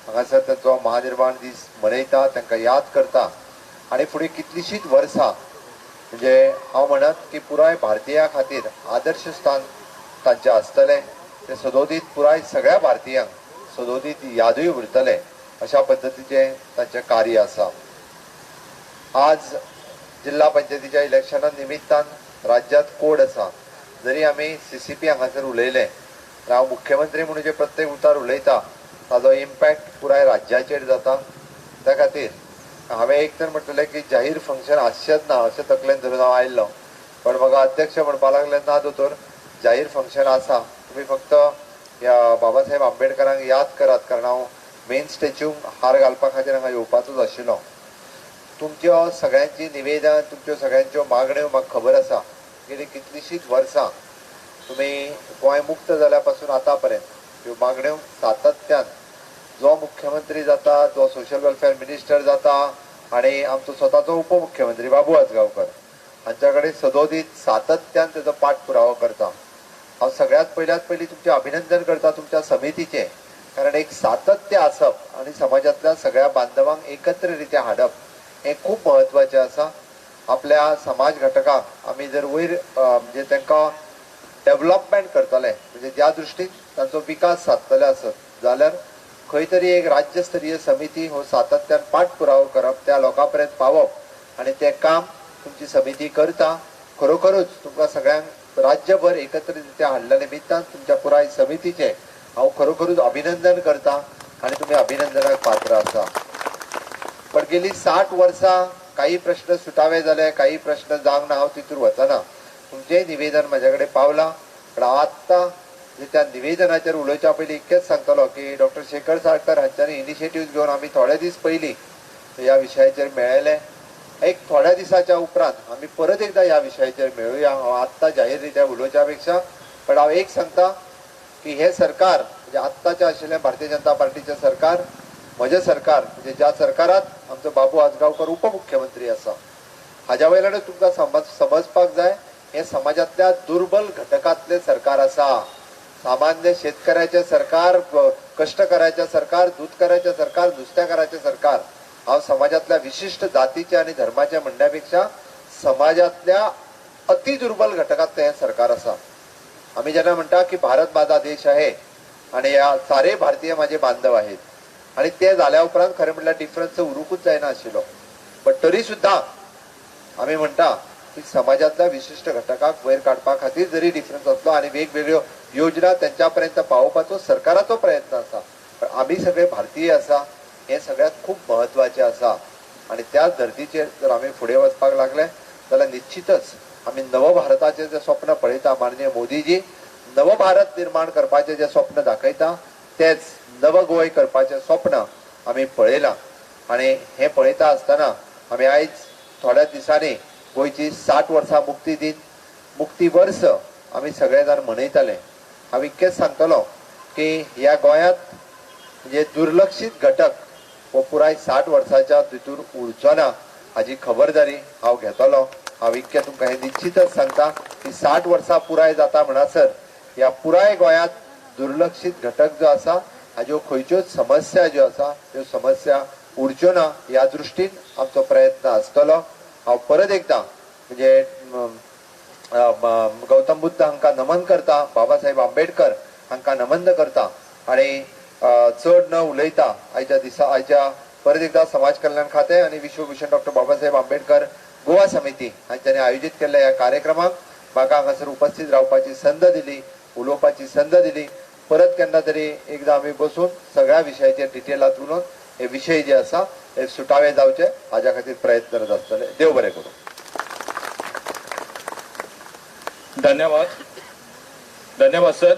हांगासर तांचो महानिर्वाण दीस मनयता, तांकां याद करता आनी फुडें कितलींशींच वर्सां म्हणजे हांव म्हणत की पुराय भारतीयां खातीर आदर्श स्थान तांचें आसतलें. तें सदोदीत पुराय सगळ्या भारतीयांक सदोदीत यादूय उरतलें अशा पद्दतीचें तांचें कार्य आसा. आज जिल्हा पंचायतीच्या इलेक्शना निमित्तान राज्यांत कोड आसा. जरी आमी CCP हांगासर उलयले, हांव मुख्यमंत्री म्हणून जे प्रत्येक उतार उलयता ताजो इम्पॅक्ट पुराय राज्याचेर जाता. त्या खातीर हांवें एक तर म्हटलें की जाहीर फंक्शन आसचेंच ना अशें तकलेन धरून हांव आयिल्लो, पण म्हाका अध्यक्ष म्हणपाक लागले ना दोतोर, जाहीर फंक्शन आसा, तुमी फक्त ह्या बाबासाहेब आंबेडकरांक याद करात, कारण हांव मेन स्टॅच्यूक हार घालपा खातीर हांगा येवपाचोच आशिल्लो. तुमच्यो सगळ्यांची निवेदन, तुमच्यो सगळ्यांच्यो मागण्यो म्हाका खबर आसा. गेली कितलींशींच वर्सां तुमी गोंय मुक्त जाल्या पासून आतां पर्यंत ह्यो मागण्यो सातत्यान जो मुख्यमंत्री जाता, जो सोशल वेलफेअर मिनिस्टर जाता आनी आमचो स्वताचो उपमुख्यमंत्री बाबू आजगांवकर हांच्या कडेन सदोदीत सातत्यान तेजो पाठपुरावो करता. हांव सगळ्यांत पयल्यात पयलीं तुमचें अभिनंदन करता तुमच्या समितीचें, कारण एक सातत्य आसप आनी समाजांतल्या सगळ्या बांधवांक एकत्र रित्या हाडप हें खूब म्हत्वाचें आसा. आपल्या समाज घटकांक आमी जर वयर म्हणजे तांकां डेवलपमेंट करतले, म्हणजे ज्या दृश्टीन तांचो विकास सादतले आसत जाल्यार खंय तरी एक राज्यस्तरीय समिती हो सातत्यान पाठपुरावो करप, त्या लोकां पर्यंत पावप आनी तें काम तुमची समिती करता. खरोखरूच तुमकां सगळ्यांक राज्यभर एकत्रितरित्या हाडल्या निमित्तान तुमच्या पुराय समितीचें हांव खरोखरूच अभिनंदन करता आनी तुमी अभिनंदनाक पात्र आसा. पण गेली 60 वर्सां काही प्रश्न सुटावे जाले, काही प्रश्न जावंक ना, हांव तितूर वचना. तुमचेंय निवेदन म्हज्या कडेन पावलां, पण हांव आत्तां त्या निवेदनाचेर उलोवच्या पयलीं इतकेंच सांगतलो की डॉक्टर शेखर साळकर हांच्यांनी इनिशिएटीव घेवन आमी थोडे दीस पयलीं ह्या विशयाचेर मेळ्ळेले. एक थोड्या दिसाच्या उपरांत आमी परत एकदां ह्या विशयाचेर मेळुया. हांव आत्तां जाहीर रित्या उलोवच्या पेक्षा, पण हांव एक सांगता की हें सरकार म्हणजे आत्ताचें आशिल्लें भारतीय जनता पार्टीचें सरकार, म्हजें सरकार, म्हणजे ज्या सरकारांत आमचो बाबू आजगांवकर उपमुख्यमंत्री आसा, हाज्या वयल्यानूच तुमकां समजपाक जाय हें समाजांतल्या दुर्बल घटकांतलें सरकार आसा. सामान्य शेतकऱ्याचें सरकार, कश्टकऱ्याचें सरकार, दूदकऱ्याचें सरकार, नुस्त्याकाराचें सरकार. हांव समाजांतल्या विशिश्ट जातीचें आनी धर्माचें म्हणण्या पेक्षा समाजांतल्या अति दुर्बल घटकांतलें हें सरकार आसा. आमी जेन्ना म्हणटा की भारत माझा देश आहे आनी ह्या सारे भारतीय माझे बांधव आहेत, आनी ते जाल्या उपरांत खरें म्हणल्यार डिफरन्स उरूंकूच जायना आशिल्लो, बट तरी सुद्दां आमी म्हणटा की समाजांतल्या विशिश्ट घटकाक वयर काडपा खातीर जरी डिफरन्स आसलो आनी वेगवेगळ्यो योजना त्यांच्या पर्यंत पावोवपाचो सरकाराचो प्रयत्न आसा, पण आमी सगळे भारतीय आसा हें सगळ्यांत खूब म्हत्वाचें आसा. आनी त्याच धर्तीचेर जर आमी फुडें वचपाक लागले जाल्यार निश्चितच आमी नवभारताचें जें स्वप्न पळयता, माननीय मोदीजी नवभारत निर्माण करपाचें जें स्वप्न दाखयता तेच नव गोंय करपाचें स्वप्न आमी पळयलां. आनी हें पळयता आसतना आमी आयज थोड्या दिसांनी गोंयची 60 वर्सां मुक्ती दिन, मुक्ती वर्स आमी सगळे जाण मनयतले. हांव इतकेंच सांगतलो की ह्या गोंयांत म्हणजे दुर्लक्षीत घटक हो पुराय 60 वर्साच्या भितूर उरचो ना हाजी खबरदारी हांव घेतलो. हांव इतकें तुमकां हें निश्चितच सांगता की 60 वर्सां पुराय जाता म्हणसर ह्या पुराय गोंयांत दुर्लक्षीत घटक जो आसा हाज्यो खंयच्योच समस्या ज्यो आसा त्यो समस्या उरच्यो ना ह्या दृश्टीन आमचो प्रयत्न आसतलो. हांव परत एकदां म्हणजे गौतम बुद्ध हांकां नमन करता, बाबासाहेब आंबेडकर हांकां नमन करता आनी चड न उलयता आयच्या दिसा आयच्या परत एकदां समाज कल्याण खातें आनी विश्वभूषण डॉक्टर बाबासाहेब आंबेडकर गोवा समिती हांच्यांनी आयोजीत केल्ल्या ह्या कार्यक्रमाक म्हाका हांगासर उपस्थित रावपाची संद दिली, उलोवपाची संद दिली. परत केन्ना तरी एकदां आमी बसून सगळ्या विशयाचेर डिटेलांत उलोवन हे विशय जे आसा हे सुटावे जावचे हाज्या खातीर प्रयत्न आसतले. देव बरें करूं. धन्यवाद. धन्यवाद सर.